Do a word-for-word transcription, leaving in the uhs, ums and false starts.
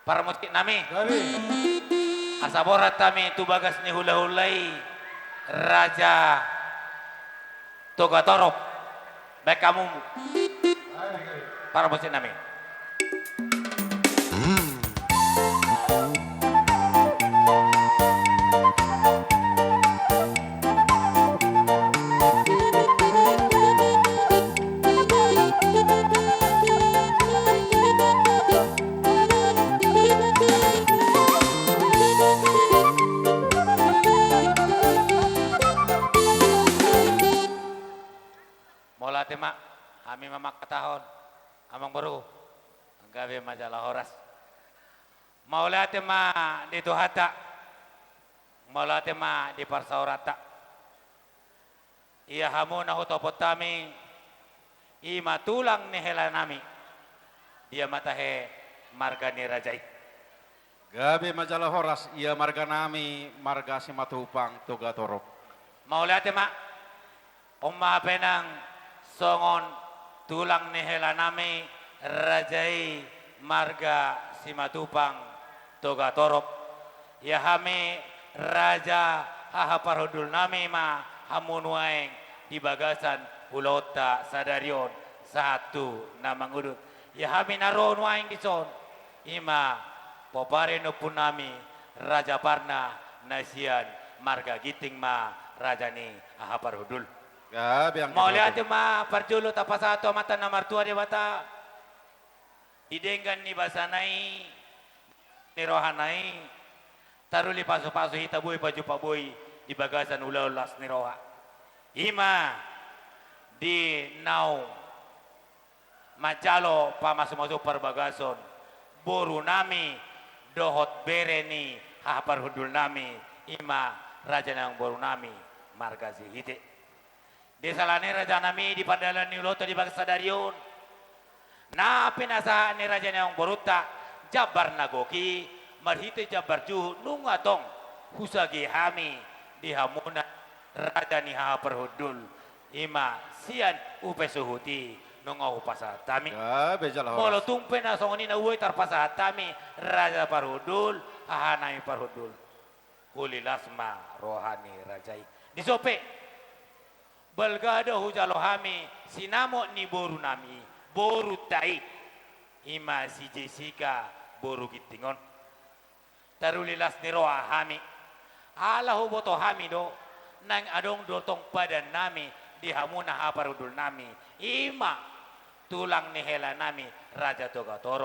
Parmusik nami. Gabe. Asa borhat hami tu bagas ni hulahula i, Raja Togatorop. Baen hamu. Gabe, gabe. Parmusik nami. Mauliate ma, hami ma mangkatahon, amang boru, gabe ma jala horas. Mauliate ma di Tuhanta, mauliate ma di parsaoranta. Ia hamu na hutopot hami, i ma tulang ni hela nami, dia ma tahe marga ni raja i. Gabe ma jala horas, ia marga nami marga Simatupang Togatorop. Mauliate ma. On ma hape nang songon tulang ni hela nami raja i marga Simatupang Togatorop. Ia hami raja haha parhundul nami ma hamu nuaeng di bagasan ulaonta sadari on sahat tu na mangudut. Ia hami na ro nuaeng dison, i ma pomparan ni ompu nami Raja Parna na sian marga Ginting ma raja ni haha parhundul. Gabe anggi. Mauliate ma parjolo tapasahat tu Amanta na martua Debata. Di denggan ni basana i, ni rohana i, taruli pasupasu hita boi pajumpang boi di bagasan ulaon las ni roha. I ma di naung manjalo pamasumasuon parbagason boru nami dohot bere ni haha parhundul nami, i ma raja ni amang boru nami marga Sihite. Di sala ni i raja nami, di pardalan ni ulaonta di bagasan sadari on, na pinasahat ni raja ni amang borunta jambar na gok i, marhite jambar juhut nunga tong husage hami di hamuna raja ni haha parhundul, i ma sian upa suhut i nunga hupasahat hami. Gabe jala horas. Molo tung pe na songon i na boi tarpasahat hami raja parhundul, haha nami parhundul, uli las ma roha ni raja i. Dison pe, balga do hujalo hami sinamot ni boru nami, borunta i, i ma si Jessica boru Ginting on. Taruli las ni roha hami. Ala huboto hami do, naeng adong do tong padan nami di hamuna haha parhundul nami, i ma tulang ni hela nami Raja Togatorop.